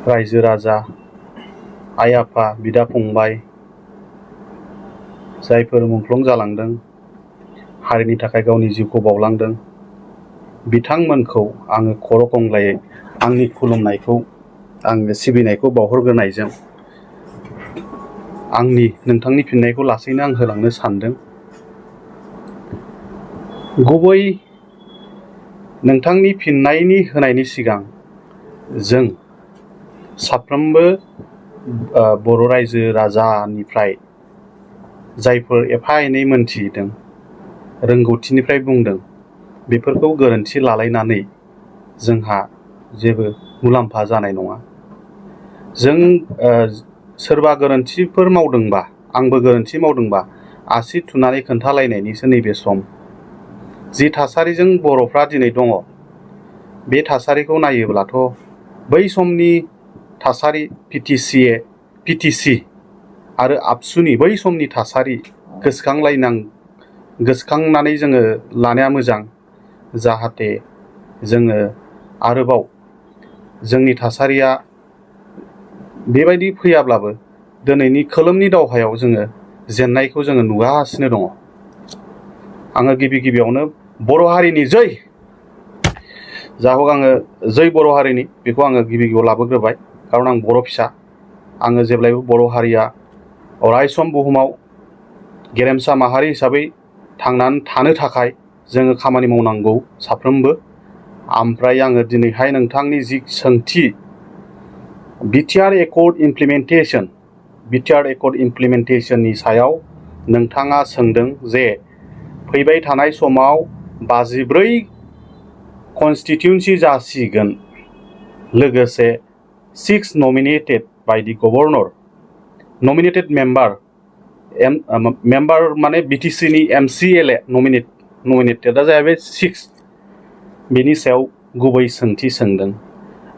रायजो राजा आइ आफा बिदा फंबाय जायफोर मुंख्लं जालांदों हारिनि थाखाय गावनि जिउखौ बावलांदों बिथांमोनखौ आङो खर' गंग्लायै आंनि खुलुमनायखौ आङो सिबिनायखौ बावहरग्रोनायजों आंनि नोंथांनि फिननायखौ लासैनो आं होलांनो सानदों। गुबै नोंथांनि फिननायनि होनायनि सिगां जों साफ्रोमबो बर' रायजो राजानिफ्राय जायफोर एफा एनै मोनथिदों रोंगौथिनिफ्राय बुंदों बेफोरखौ गोरोन्थि लालायनानै जोंहा जेबो मुलाम्फा जानाय नङा। जों सोरबा गोरोन्थिफोर मावदोंबा आंबो गोरोन्थि मावदोंबा आसि थुनानै खोन्थालायनायनिसो नैबे सम। जि थासारिजों बर'फ्रा दिनै दङ बे थासारिखौ नायोब्लाथ' बै समनि थासारि पिटिसि आरो आबसुनि बै समनि थासारि गोसोखांनानै जोङो लानाया मोजां जाहाथे जोङो आरोबाव जोंनि थासारिया बेबायदि फैयाब्लाबो दिनैनि खोलोमनि दावहायाव जोङो जेननायखौ जोङो नुगासिनो दङ। आङो गिबियावनो बर' हारिनि जै आङो जै बर' हारिनि बेखौ आङो गिबियाव लाबोग्रोबाय खारन आं बर' फिसा आङो जेब्लायबो बर' हारिया अरायसम बुहुमाव गेरेमसा माहारि हिसाबै थांनानै थानो थाखाय जोङो खामानि मावनांगौ साफ्रोमबो। ओमफ्राय आङो दिनैहाय नोंथांनि जि सोंथि BTR एकर्ड इमप्लिमेन्टेसननि सायाव नोंथाङा सोंदों जे फैबाय थानाय समाव 54 कनस्टिटिउन्सि जासिगोन लोगोसे 6 nominated by the governor nominated member माने BTC नि MCLA नमिनेटेडआ जाहैबाय 6 बेनि सायाव गुबै सोंथि सोंदों।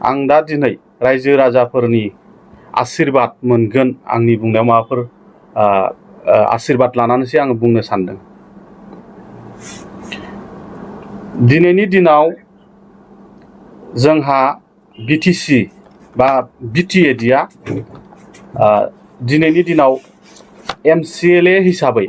आं दा दिनै रायजो राजाफोरनि आशीर्बाद मोनगोन आंनि बुंनायाव माबाफोर आशीर्बाद लानानैसो आङो बुंनो सानदों। दिनैनि दिनाव जोंहा BTC बा BTADआ दिनैनि दिनाव MCLA हिसाबै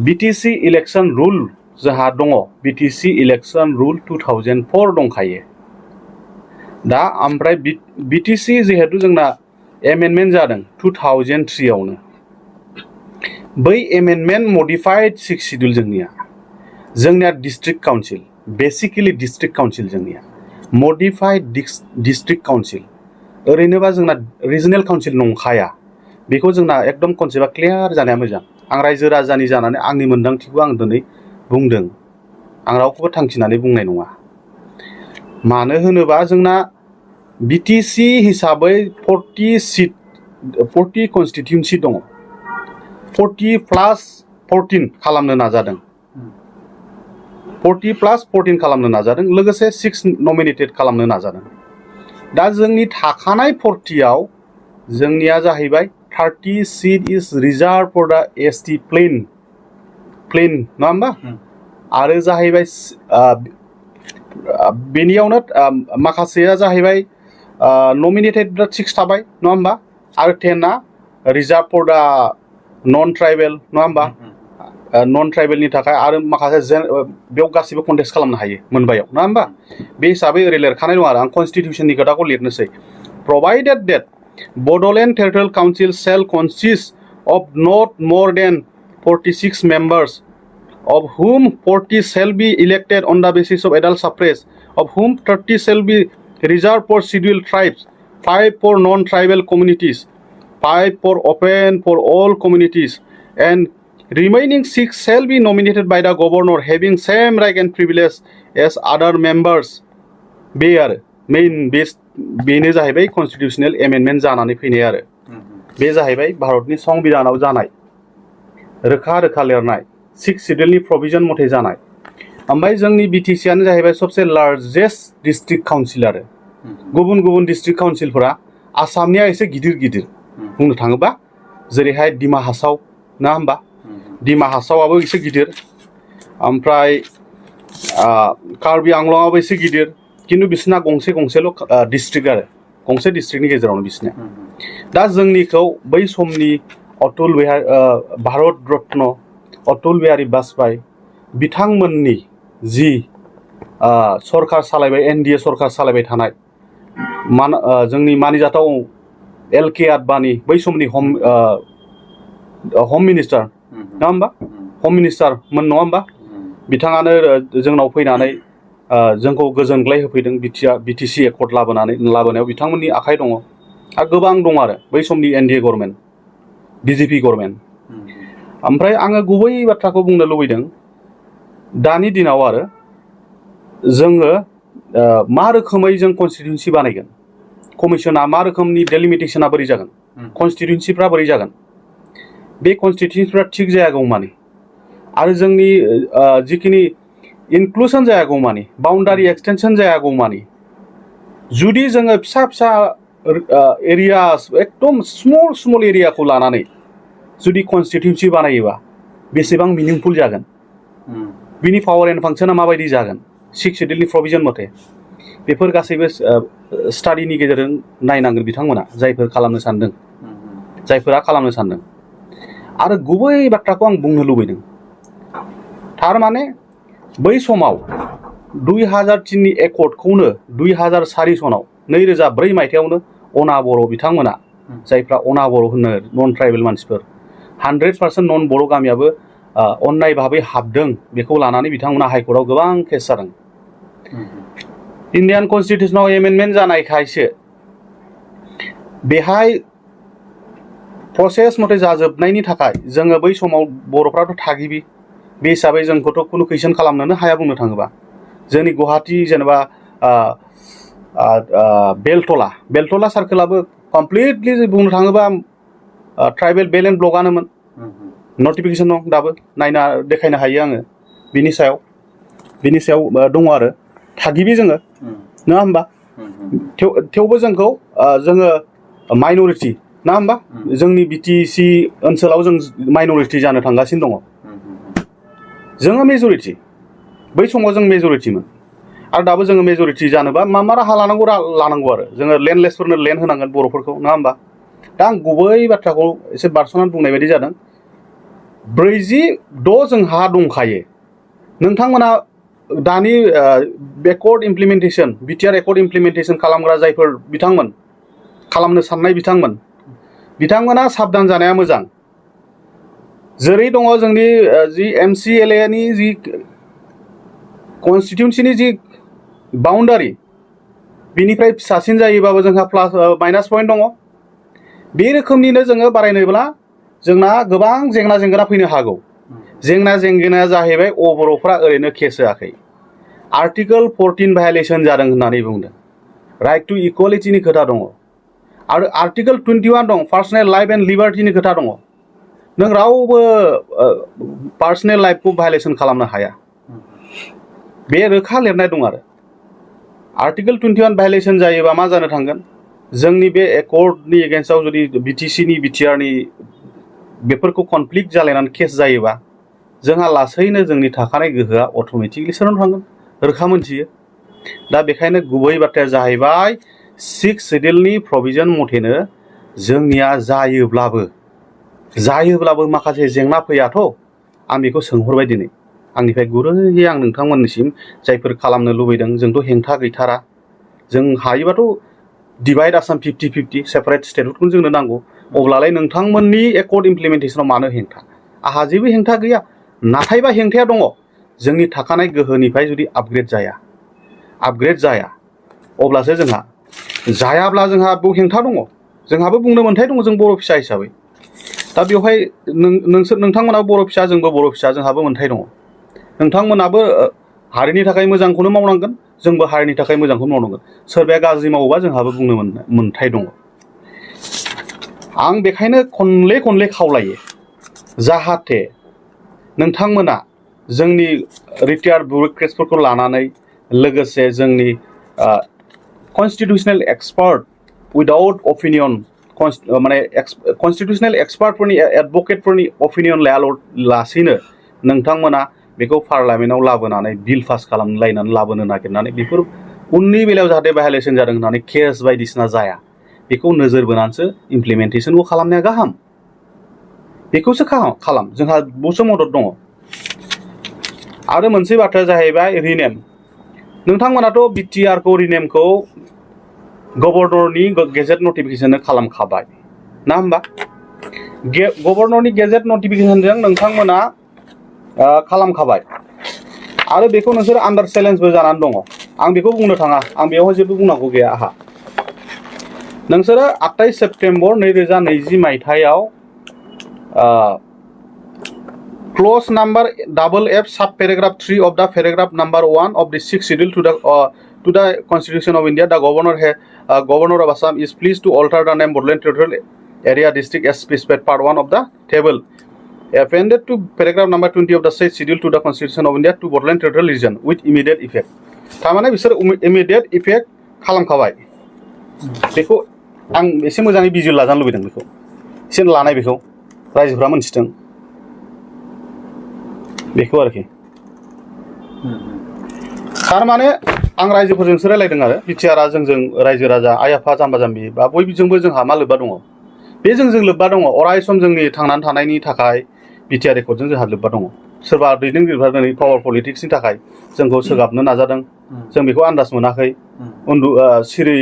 BTC इलेक्शन रुल जोंहा दङ। BTC इलेक्शन रुल 2004 दंखायो। दा ओमफ्राय BTC जिहेतु जोंना एमेन्डमेन्ट जादों 2003 आवनो बै एमेन्डमेन्ट मडिफाइड 6 शिड्युल जोंनिया district council basically district council जोंनिया मडिफाइड डिस्ट्रिक्ट काउन्सिल ओरैनोबा जोंना रिजनेल काउन्सिल नंखाया। बेखौ जोंना एकदम कनसेप्टआ क्लियार जानाया मोजां। आं रायजो राजानि जानानै आंनि मोन्दांथिखौ आं दिनै बुंदों। आं रावखौबो थांखिनानै बुंनाय नङा। मानो होनोबा जोंना BTC हिसाबै 40 कनस्टिटिउन्सि दङ। 40+14 खालामनो नाजादों। 40+14 खालामनो नाजादों लोगोसे 6 नमिनेटेड खालामनो नाजादों। दा जोंनि थाखानाय 40आव जोंनिया जाहैबाय 30 seat is reserved for the ST plain नङा होमबा? आरो जाहैबाय बेनियावनो माखासेया जाहैबाय नमिनेटेड 6 थाबाय नङा होमबा? आरो 10आ रिजार्व फर द नन ट्राइबेल नङा होमबा? नन ट्राइबेलनि थाखाय आरो माखासे बेयाव गासिबो कन्टेस्ट खालामनो हायो मोनबायाव नङा होमबा? बे हिसाबै ओरै लिरखानाय दं आरो आं कनस्टिटिउसननि खोथाखौ लिरनोसै। Provided that Bodoland Territorial Council shall consist of not more than 46 members, of whom 40 shall be elected on the basis of adult suffrage, of whom 30 shall be reserved for scheduled tribes, 5 for non-tribal communities, 5 for open for all communities, and remaining 6 shall be nominated by the governor having same right and privilege as other members. बे आरो मेइन बेनो जाहैबाय constitutional amendment जानानै फैनाय आरो बे जाहैबाय भारतनि संबिधानाव जानाय रोखा लिरनाय 6 शिड्युलनि प्रभिजन मथे जानाय। ओमफ्राय जोंनि BTCआनो जाहैबाय सबसे लार्जेस्ट डिस्ट्रिक्ट काउन्सिल आरो गुबुन डिस्ट्रिक्ट काउन्सिलफोरा आसामनिया एसे गिदिर बुंनो थाङोबा जेरैहाय डिमा हासाव ना होमबा? डिमा हासावाबो एसे गिदिर ओमफ्राय कार्बि आंलंआबो एसे गिदिर खिन्थु बिसोरना गंसे गंसेल' डिस्ट्रिक्ट आरो गंसे डिस्ट्रिक्टनि गेजेरावनो बिसोरना दा जोंनिखौ बै समनि अटल बिहारी भारत रत्न अटल बिहारी वाजपेयी बिथांमोननि जि सरकार सालायबाय एनडिए सरकार सालायबाय थानाय जोंनि मानिजाथाव LK आडबाणी बै समनि हम मिनिस्टार नङा होमबा हम मिनिस्टारमोन नङा होमबा बिथाङानो जोंनाव फैनानै जोंखौ गोजोनग्लाय होफैदों BTC एकर्ड लाबोनायाव बिथांमोननि आखाइ दङ आरो गोबां दं आरो बै समनि एनडिए गभर्नमेन्ट BJP गभर्नमेन्ट ओमफ्राय आङो गुबै बाथ्राखौ बुंनो लुबैदों दानि दिनाव आरो जोङो मा रोखोमै जों कनस्टिटिउन्सि बानायगोन कमिसना मा रोखोमनि डेलिमिटेसना बोरै जागोन कनस्टिटिउन्सिफ्रा बोरै जागोन बे कनस्टिटिउन्सिफ्रा थिग जायागौमानि आरो जोंनि जिखिनि इनक्लुसन जायागौमानि बाउन्डारि एक्सटेनसन जायागौमानि जुदि जोङो फिसा फिसा एरियास एकदम स्मल एरियाखौ लानानै जुदि कनस्टिटिउन्सि बानायोबा बेसेबां मिनिंफुल जागोन बिनि पावार एन्ड फांसना माबायदि जागोन 6 शेड्युलनि प्रभिजन मथे बेफोर गासैबो स्टाडिनि गेजेरजों नायनांगोन बिथांमोना जायफोरा खालामनो सानदों आरो गुबै बाथ्राखौ आं बुंनो लुबैदों थारमाने बै समाव 2003नि एकर्डखौनो 2004 सनाव 2004 मायथाइयावनो अना बर' बिथांमोना जायफ्रा अना बर' होनो नन ट्राइबेल मानसिफोर 100% नन बर' गामियाबो अन्नाय भाबै हाबदों बेखौ लानानै बिथांमोना हाइकर्टआव गोबां केस जादों इन्डियान कनस्टिटिउसनाव एमेन्डमेन्ट जानायखायसो बेहाय प्रसेस मथे जाजोबनायनि थाखाय जोङो बै समाव बर'फ्राथ' थागिबि बे हिसाबै जोंखौथ' खुनु कुइसन खालामनोनो हाया बुंनो थाङोबा जोंनि गुवाहाटी जेनेबा बेलटला सार्केलाबो कमप्लिटलि बुंनो थाङोबा ट्राइबेल बेल एन्ड ब्लकआनोमोन नटिफिकेसन दं दाबो नायना देखायनो हायो आङो बिनि सायाव दङ आरो थागिबि जोङो नङा होमबा थेवबो जोङो माइन'रिटि नङा होमबा जोंनि BTC ओनसोलाव जों माइन'रिटि जानो थांगासिनो दङ जोङो मेजरिटि बै समाव जों मेजरिटिमोन आरो दाबो जोङो मेजरिटि जानोबा मा राहा लानांगौ आरो जोङो लेन्डलेसफोरनो लेन्ड होनांगोन बर'फोरखौ नङा होमबा दा आं गुबै बाथ्राखौ एसे बारस'नानै बुंनाय बायदि जादों 46 जोंहा दंखायो नोंथांमोना दानि backward implementation BTR accord implementation खालामग्रा जायफोर बिथांमोन खालामनो साननाय बिथांमोना साबधान जानाया मोजां जेरै दङ जोंनि जि MCLA नि जि कनस्टिटिउन्सिनि जि बाउन्डारि बिनिफ्राय फिसासिन जायोबाबो जोंहा प्लास माइनास पइन्ट दङ बे रोखोमनिनो जोङो बारायनोब्ला जोंना गोबां जेंना फैनो हागौ जेंनाया जाहैबाय बर'फ्रा ओरैनो केस होआखै आर्टिकल 14 भायलेसन जादों होननानै बुंदों राइट टु इकुवेलिटिनि खोथा दङ आरो आर्टिकल 21 दं पार्सनेल लाइफ एन्ड लिबार्टिनि खोथा दङ नों रावबो पार्सनेल लाइफखौ भायलेसन खालामनो हाया बे रोखा लिरनाय दं आरो आर्टिकल 21 भायलेसन जायोबा मा जानो थांगोन जोंनि बे एकर्डनि एगेन्स्टआव जुदि BTCनि BTRनि बेफोरखौ कनफ्लिक्ट जालायनानै केस जायोबा जोंहा लासैनो जोंनि थाखानाय गोहोआ अट'मेटिकलि सोरनाव थांगोन रोखा मोनथियो दा बेखायनो गुबै बाथ्राया जाहैबाय 6 शेड्युलनि प्रभिजन मथेनो जोंनिया जायोब्लाबो माखासे जेंना फैयाथ' आं बेखौ सोंहरबाय दिनै आंनिफ्राय गुरैयै आं नोंथांमोननिसिम जायफोर खालामनो लुबैदों जोंथ' हेंथा गैथारा जों हायोबाथ' डिभाइड आसाम 50-50 सेपारेट स्टेटहुडखौनो जोंनो नांगौ अब्लालाय नोंथांमोननि एकर्ड इमप्लिमेन्टेसनाव मानो हेंथा आंहा जेबो हेंथा गैया नाथायबा हेंथाया दङ जोंनि थाखानाय गोहोनिफ्राय जुदि आपग्रेड जाया अब्लासो जोंहा जायाब्ला जोंहा बेयाव हेंथा दङ जोंहाबो बुंनो मोन्थाय दङ जों बर' फिसा हिसाबै दा बेवहाय नोंथांमोनाबो बर' फिसा जोंबो बर' फिसा जोंहाबो मोन्थाय दङ नोंथांमोनाबो हारिनि थाखाय मोजांखौनो मावनांगोन जोंबो हारिनि थाखाय मोजांखौनो मावनांगोन सोरबाया गाज्रि मावोबा जोंहाबो बुंनो मोन्थाय दङ आं बेखायनो खनले खावलायो जाहाथे नोंथांमोना जोंनि रिटायार्ड बिउरोक्रेट्सफोरखौ लानानै लोगोसे जोंनि कनस्टिटिउसनेल एक्सपार्ट उइदाउट अपिनियन माने कनस्टिटिउसनेल एक्सपार्टफोरनि एडभकेटफोरनि अपिनियन लायालासेनो नोंथांमोना बेखौ पार्लामेन्टआव लाबोनानै बिल पास खालामलायनानै लाबोनो नागिरनानै बेफोर उननि बेलायाव जाहाथे भायलेसन जादों होननानै केस बायदिसिना जाया बेखौ नोजोर बोनानैसो इमप्लिमेन्टेसनखौ खालामनाया गाहाम बेखौसो खालाम जोंहा बहुतसो मदद दङ आरो मोनसे बाथ्राया जाहैबाय रिनेम नोंथांमोनाथ' BTR खौ रिनेमखौ गभर्नरनि गेजेट नटिफिकेसन खालामखाबाय ना होमबा गभर्नरनि गेजेट नटिफिकेसनजों नोंथांमोना खालामखाबाय आरो बेखौ नोंसोर आन्डार चेलेन्जबो जानानै दङ आं बेखौ बुंनो थाङा आं बेवहाय जेबो बुंनांगौ गैया आहा नोंसोरो 28 सेप्टेम्बर 2020 मायथाइयाव clause number FF sub paragraph 3 of the paragraph number 1 of the 6th schedule to the Constitution of India, the Governor of Assam is pleased to alter the name Bodoland Territorial Area District as specified part 1 of the table appended to paragraph number 20 of the 6th schedule to the Constitution of India to Bodoland Territorial Region with immediate effect. थारमाने बिसोर immediate effect खालामखाबाय बेखौ आं एसे मोजाङै बिजिर लाजानो लुबैदों बेखौ एसे लानाय बेखौ रायजोफ्रा मोनथिथों बेखौ आरोखि थारमाने आं रायजोफोरजोंसो रायलायदों आरो BTR जोंजों रायजो राजा आइ आफा जाम्बा जाम्बि बा बयजोंबो जोंहा मा लोब्बा दङ बे जोंजों लोब्बा दङ अराय सम जोंनि थांनानै थानायनि थाखाय BTR रेकर्डजों जोंहा लोब्बा दङ सोरबा दैदेनगिरिफ्रा दिनै पावार पलिटिक्सनि थाखाय जोंखौ सोगाबनो नाजादों जों बेखौ आन्दाज मोनाखै सिरि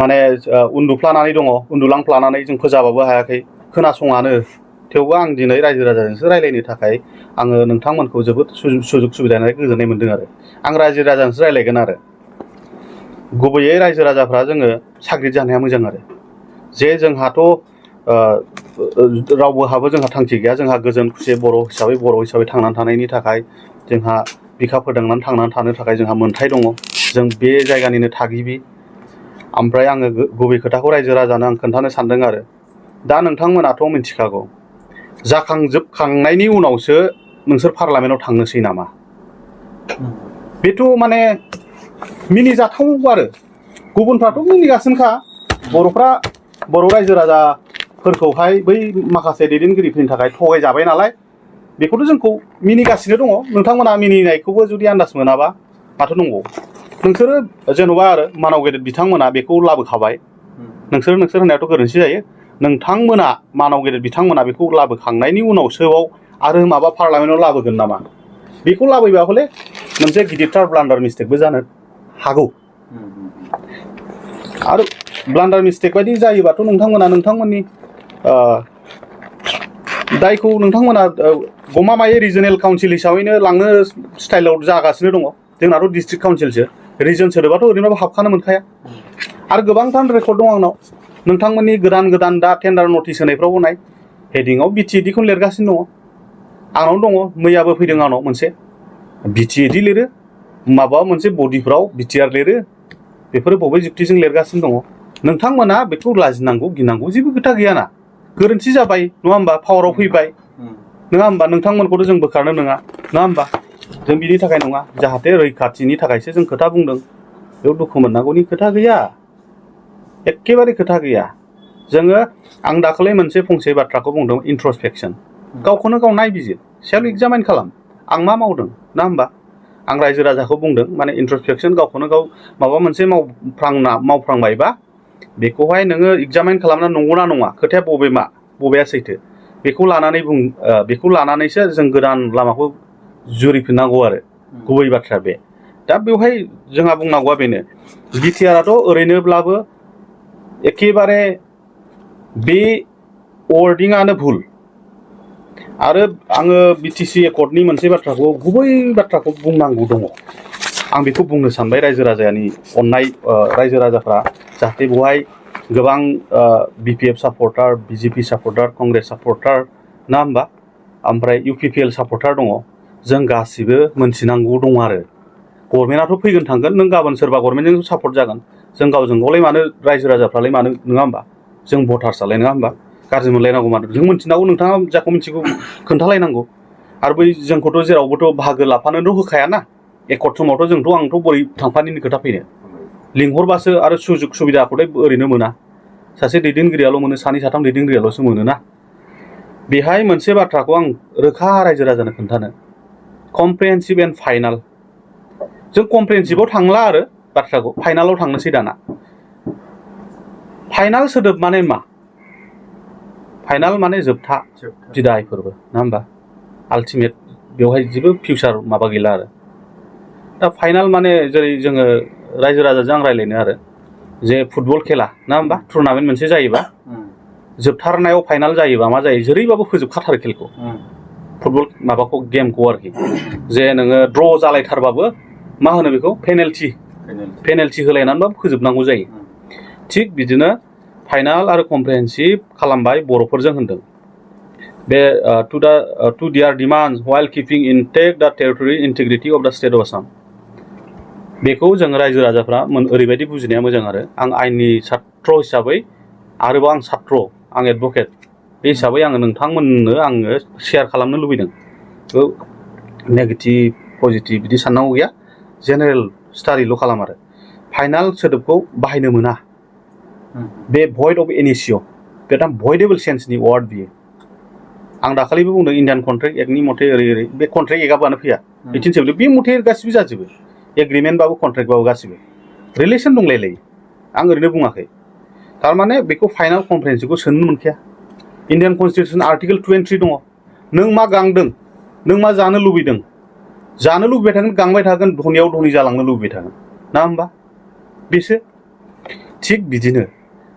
माने उन्दुफ्लानानै दङ उन्दुलांफ्लानानै जों फोजाबाबो हायाखै खोनासङानो थेवबो आं दिनै रायजो राजाजोंसो रायलायनो थाखाय आङो नोंथांमोनखौ जोबोद सुजुग सुबिदा होनानै गोजोननाय मोनदों आरो आं रायजो राजाजोंसो रायलायगोन आरो गुबैयै रायजो राजाफ्रा जोङो साग्रिद जानाया मोजां आरो जे जोंहाथ' रावबोहाबो जोंहा थांखि गैया जोंहा गोजोन खुसि बर' हिसाबै थांनानै थानायनि थाखाय जोंहा बिखा फोदांनानै थांनानै थानो थाखाय जोंहा मोन्थाय दङ जों बे जायगानिनो थागिबि ओमफ्राय आङो गुबै खोथाखौ रायजो राजानो आं खोन्थानो सानदों आरो दा नोंथांमोनाथ' मिथिखागौ जाखांजोबखांनायनि उनावसो नोंसोर पार्लामेन्टआव थांनोसै नामा बेथ' माने मिनिजाथाव आरो गुबुनफ्राथ' मिनिगासिनोखा बर'फ्रा बर' रायजो राजाफोरखौहाय बै माखासे दैदेनगिरिफोरनि थाखाय थगायजाबाय नालाय बेखौथ' जोंखौ मिनिगासिनो दङ नोंथांमोना मिनिनायखौबो जुदि आन्दाज मोनाबा माथो दंबावो नोंसोरो जेन'बा आरो मानाव गेदेर बिथांमोना बेखौ लाबोखाबाय नोंसोर होननायाथ' गोरोन्थि जायो नोंथांमोना मानाव गेदेर बिथांमोना बेखौ लाबोखांनायनि उनावसोआव आरो माबा पार्लामेन्टआव लाबोगोन नामा बेखौ लाबोबा हले मोनसे गिदिरथार ब्लान्डार मिस्टेकबो जानो हागौ आरो ब्लान्डार मिस्टेक बायदि जायोबाथ' नोंथांमोना नोंथांमोननि दायखौ नोंथांमोना गमामायै रिजनेल काउन्सिल हिसाबैनो लांनो स्टाइलाव जागासिनो दङ जोंनाथ' डिस्ट्रिक्ट काउन्सिलसो रिजन सोदोबाथ' ओरैनोबाबो हाबखानो मोनखाया आरो गोबांथार रेकर्ड दं आंनाव नोंथांमोननि गोदान दा टेन्डार नटिस होनायफ्राव होनाय हेडिंआव BTED खौनो लिरगासिनो दङ आंनाव दङ मैयाबो फैदों आंनाव मोनसे BTED लिरो माबा मोनसे बडिफ्राव BTR लिरो बेफोरो बबे जुक्तिजों लिरगासिनो दङ नोंथांमोना बेखौ लाजिनांगौ गिनांगौ जेबो खोथा गैयाना गोरोन्थि जाबाय नङा होमबा पावाराव फैबाय नङा होमबा नोंथांमोनखौथ' जों बोखारनो नङा होमबा जों बिनि थाखाय नङा जाहाथे रैखाथिनि थाखायसो जों खोथा बुंदों बेयाव दुखु मोननांगौनि खोथा गैया एखेबारे खोथा गैया जोङो आं दाखालि मोनसे फंसे बाथ्राखौ बुंदों इन्ट्रस्पेक्सन गावखौनो गाव नायबिजिर सेल्फ एग्जामाइन खालाम आं मा मावदों ना होमबा आं रायजो राजाखौ बुंदों माने इन्ट्रस्पेक्सन गावखौनो गाव माबा मोनसे मावफ्रांबायबा बेखौहाय नोङो एग्जामाइन खालामना नंगौना नङा खोथाया बबेया सैथो बेखौ लानानैसो जों गोदान लामाखौ जुरिफिननांगौ आरो गुबै बाथ्रा बे दा बेवहाय जोंहा बुंनांगौआ बेनो BTRआथ' ओरैनोब्लाबो एखेबारे बे वर्डिंआनो भुल आरो आङो BTC एकर्डनि मोनसे बाथ्राखौ गुबै बाथ्राखौ बुंनांगौ दङ आं बेखौ बुंनो सानबाय रायजो राजानि अननाय रायजो राजाफ्रा जाहाथे बेवहाय गोबां BPF सापर्टार BJP सापर्टार कंग्रेस सापर्टार ना होमबा ओमफ्राय UPPL सापर्टार दङ जों गासिबो मोनथिनांगौ दं आरो गभर्नमेन्टआथ' फैगोन थांगोन नों गाबोन सोरबा गभर्नमेन्टजों सापर्ट जागोन जों गावजों गावलाय मानो रायजो राजाफ्रालाय मानो नङा होमबा जों भटार्सआलाय नङा होमबा गाज्रि मोनलायनांगौ मानो जों मोनथिनांगौ नोंथाङा जाखौ मिथिगौ खोन्थालायनांगौ आरो बै जोंखौथ' जेरावबोथ' बाहागो लाफानोथ' होखायाना एकर्ड समावथ' आंथ' बोरै थांफानिनि खोथा फैनो लिंहरबासो आरो सुजुग सुबिदाखौलाय ओरैनो मोना सासे दैदेनगिरियाल' मोनो सानै साथाम दैदेनगिरियाल'सो मोनोना बेहाय मोनसे बाथ्राखौ आं रोखा रायजो राजानो खोन्थानो कमप्रिहेन्सिभ एन्ड फाइनाल जों कमप्रिहेन्सिभआव थांला आरो बाथ्राखौ फाइनालाव थांनोसै दाना फाइनाल सोदोब माने मा फाइनाल माने जोबथा बिदाय फोरबो नङा होमबा आल्टिमेट बेवहाय जेबो फिउचार माबा गैला आरो दा फाइनाल माने जेरै जोङो रायजो राजाजों आं रायलायनो आरो जे फुटबल खेला नङा होमबा टुर्नामेन्ट मोनसे जायोबा जोबथारनायाव फाइनाल जायोबा मा जायो जेरैबाबो फोजोबखाथारो खेलखौ फुटबल माबाखौ गेमखौ आरोखि जे नोङो ड्र जालायथारबाबो मा होनो बेखौ पेनाल्टि होलायनानैबाबो फोजोबनांगौ जायो थिग बिदिनो फाइनाल आरो कमप्रिहेन्सिभ खालामबाय बर'फोरजों होनदों बे टु देयार डिमान्ड्स व्हाइल कीपिं इनटेक्ट द टेरिटरि इंटीग्रिटी अफ द स्टेट अफ आसाम बेखौ जों रायजो राजाफ्रा ओरैबायदि बुजिनाया मोजां आरो आं आइननि छात्र हिसाबै आरोबाव आं छात्र आं एडभकेट बे हिसाबै आङो नोंथांमोननो आङो शेयार खालामनो लुबैदों नेगेटिभ पजिटिभ बिदि साननांगौ गैया जेनेरेल स्टाडिल' खालाम आरो फाइनाल सोदोबखौ बाहायनो मोना बे भइड अफ एनिसिय बेटा भइडेबल सेन्सनि वार्ड बियो आं दाखालिबो बुंदों इन्डियान कन्ट्रेक्ट एक्टनि मथे ओरै बे कन्ट्रेक्ट एक्टआनो फैया 1870 बे मथे गासिबो जाजोबो एग्रिमेन्टबाबो कन्ट्रेक्टबाबो गासिबो रिलेसन दंलायलायो आं ओरैनो बुङाखै थारमाने बेखौ फाइनाल कमप्रिहेन्सिभखौ सोनो मोनखाया इन्डियान कनस्टिटिउसन आर्टिकेल 23 दङ नों मा गांदों नों मा जानो लुबैदों जानो लुबैबाय थागोन गांबाय थागोन धनियाव धनि जालांनो लुबैबाय थागोन ना होमबा बेसो थिग बिदिनो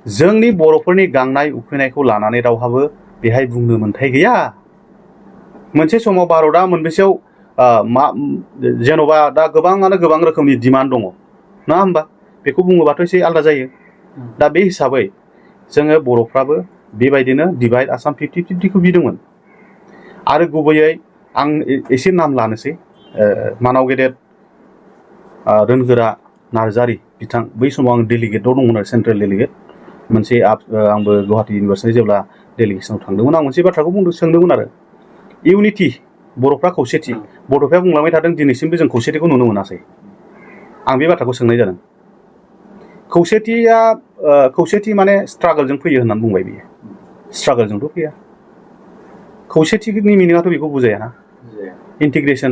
जोंनि बर'फोरनि गांनाय उखैनायखौ लानानै रावहाबो बेहाय बुंनो मोन्थाय गैया मोनसे समाव भारतआ मोनबेसेयाव जेन'बा दा गोबाङानो गोबां रोखोमनि डिमान्ड दङ नङा होमबा बेखौ बुङोबाथ' एसे आलादा जायो दा बे हिसाबै जोङो बर'फ्राबो बेबायदिनो डिभाइड आसाम 50-50खौ बिदोंमोन आरो गुबैयै आं एसे नाम लानोसै मानाव गेदेर रोनगोरा नार्जारि बिथां बै समाव आं डेलिगेटआव दंमोन आरो सेन्ट्रेल डेलिगेट मोनसे आंबो गुवाहाटी इउनिभार्सिटि जेब्ला डेलिगेसनाव थांदोंमोन आं मोनसे बाथ्राखौ सोंदोंमोन आरो इउनिटि बर'फ्रा खौसेथि बड'फाया बुंलांबाय थादों दिनैसिमबो जों खौसेथिखौ नुनो मोनासै आं बे बाथ्राखौ सोंनाय जादों खौसेथि माने स्ट्रागलजों फैयो होननानै बुंबाय बियो स्ट्रागलजोंथ' फैया खौसेथिनि मिनिङाथ' बेखौ बुजायाना इन्टिग्रेसन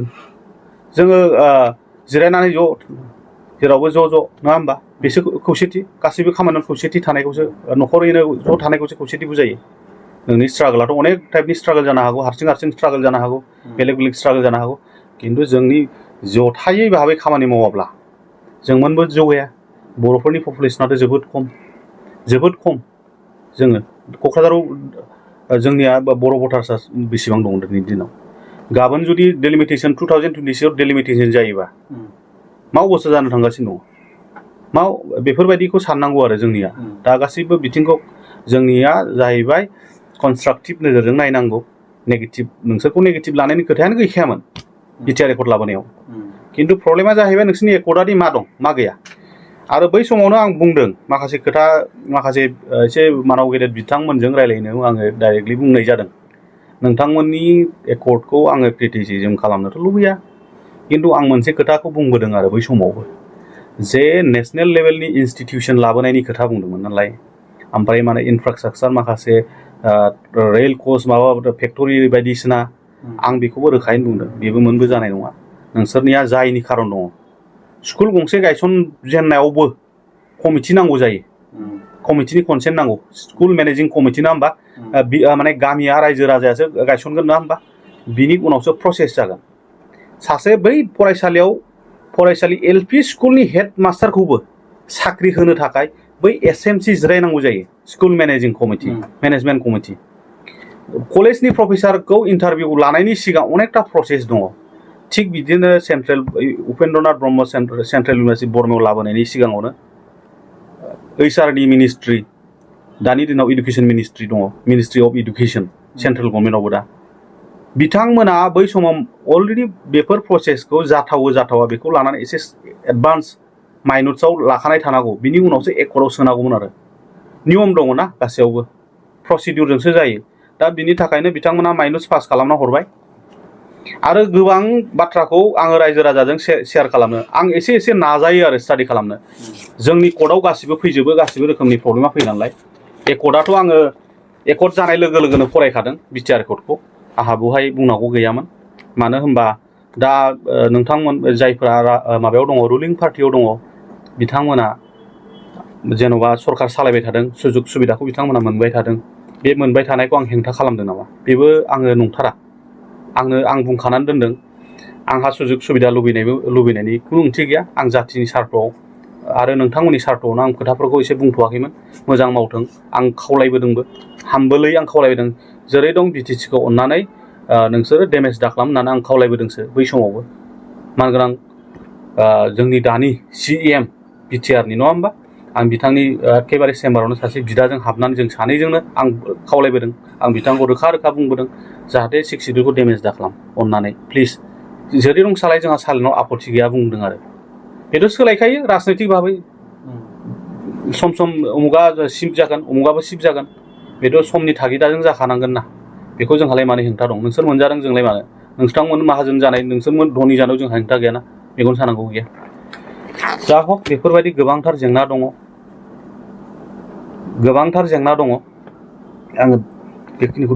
जोङो जिरायनानै ज' जेरावबो ज' नङा होमबा बेसो खौसेथि गासैबो खामानियाव खौसेथि थानायखौसो न'खरैनो ज' थानायखौसो खौसेथि बुजायो नोंनि स्ट्रागलाथ' अनेक टाइपनि स्ट्रागल जानो हागौ हारसिं स्ट्रागल जानो हागौ बेलेग स्ट्रागल जानो हागौ खिन्थु जोंनि जथायै भाबै खामानि मावाब्ला जों मोनबो जौगाया बर'फोरनि पपुलेसनाथ' जोबोद खम जोङो क'क्राझाराव जोंनिया बर' भटार्सआ बेसेबां दं दिनैनि दिनाव गाबोन जुदि डेलिमिटेसन 2026 डेलिमिटेसन जायोबा मा अबस्था जानो थांगासिनो दङ बेफोरबायदिखौ साननांगौ आरो जोंनिया दा गासैबो बिथिंखौ जोंनिया जाहैबाय कनस्ट्राक्टिभ नोजोरजों नायनांगौ नेगेटिभ नोंसोरखौ नेगेटिभ लानायनि खोथायानो गैखायामोन BTR एकर्ड लाबोनायाव खिन्थु प्रब्लेमा जाहैबाय नोंसोरनि एकर्डआदि मा दं मा गैया आरो बै समावनो आं बुंदों माखासे खोथा माखासे एसे मानाव गेदेर बिथांमोनजों रायलायनो आङो डाइरेक्टलि बुंनाय जादों नोंथांमोननि एकर्डखौ आङो क्रिटिसिजम खालामनोथ' लुबैया खिन्थु आं मोनसे खोथाखौ बुंबोदों आरो बै समावबो जे नेशनेल लेभेलनि इनस्टिटिउसन लाबोनायनि खोथा बुंदोंमोन नालाय ओमफ्राय माने इनफ्रास्ट्राक्चार माखासे रेल कच माबा फेक्टरि बायदिसिना आं बेखौबो रोखायैनो बुंदों बेबो मोनबो जानाय नङा नोंसोरनिया जायनि खारन दङ स्कुल गंसे गायसनजेननायावबो कमिटि नांगौ जायो कमिटिनि कनसेन्ट नांगौ स्कुल मेनेजिं कमिटि ना होमबा माने गामिया रायजो राजायासो गायसनगोन ना होमबा बिनि उनावसो प्रसेस जागोन सासे बै फरायसालि LP स्कुलनि हेड मास्टारखौबो साख्रि होनो थाखाय बै SMC जिरायनांगौ जायो school managing committee management committee कलेजनि प्रफेसारखौ इन्टारभिउ लानायनि सिगां अनेकथा प्रसेस दङ थिग बिदिनो central Upendranath Brahma central university बर्मायाव लाबोनायनि सिगाङावनो HRD मिनिस्ट्रि दानि दिनाव इडुकेसन मिनिस्ट्रि दङ मिनिस्ट्रि अफ इडुकेसन सेन्ट्रेल गभर्नमेन्टआवबो दा बिथांमोना बै समाव अलरेडि बेफोर प्रसेसखौ जाथावा बेखौ लानानै एसे एडभान्स माइनट्सआव लाखानाय थानांगौ बिनि उनावसो एकर्डआव सोनांगौमोन आरो नियम दङ ना गासैयावबो प्रसिडिउरजोंसो जायो दा बिनि थाखायनो बिथांमोना माइनट्स पास खालामना हरबाय आरो गोबां बाथ्राखौ आङो रायजो राजाजों शेयार खालामनो आं एसे नाजायो आरो स्टाडि खालामनो जोंनि कर्टआव गासिबो फैजोबो गासिबो रोखोमनि प्रब्लेमा फैयो नालाय एकर्डआथ' आङो एकर्ड जानाय लोगो लोगोनो फरायखादों BTR एकर्डखौ आंहा बेवहाय बुंनांगौ गैयामोन मानो होनबा दा नोंथांमोन जायफोरा माबायाव दङ रुलिं पार्टियाव दङ बिथांमोना जेन'बा सरखार सालायबाय थादों सुजुग सुबिदाखौ बिथांमोना मोनबाय थादों बे मोनबाय थानायखौ आं हेंथा खालामदों नामा बेबो आङो नंथारा आं बुंखानानै दोनदों आंहा सुजुग सुबिदा लुबैनायनि खुनु ओंथि गैया आं जाथिनि सार्थआव आरो नोंथांमोननि सार्थआवनो आं खोथाफोरखौ एसे बुंथ'वाखैमोन मोजां मावथों आं खावलायबोदोंबो हामबोलै आं खावलायबोदों जेरै दं बिटिसिखौ अननानै नोंसोरो डेमेज दाखालाम होननानै आं खावलायबोदोंसो बै समावबो मानगोनां जोंनि दानि CEM BTRनि नङा होमबा आं बिथांनि एखेबारे चेम्बारावनो सासे बिदाजों हाबनानै जों सानैजोंनो आं खावलायबोदों आं बिथांखौ रोखा रोखा बुंबोदों जाहाथे 6 सिडुलखौ डेमेज दाखालाम अननानै प्लिज जेरै दं सालाय जोंहा सालायनायाव आपत्ति गैया बुंदों आरो बेथ' सोलायखायो राजनैतिक भाबै सम सम उमुगा शिफ्ट जागोन उमुगाबो शिफ्ट जागोन बेथ' समनि थागिदाजों जाखानांगोन ना बेखौ जोंहालाय मानो हेंथा दं नोंसोर मोनजादों जोंलाय मानो नोंथांमोन माहाजोन जानाय नोंसोरमोन धनि जानायाव जोंहा हेंथा गैयाना मेगन सानांगौ गैया जा हक बेफोरबायदि गोबांथार जेंना दङ आङो बेखिनिखौ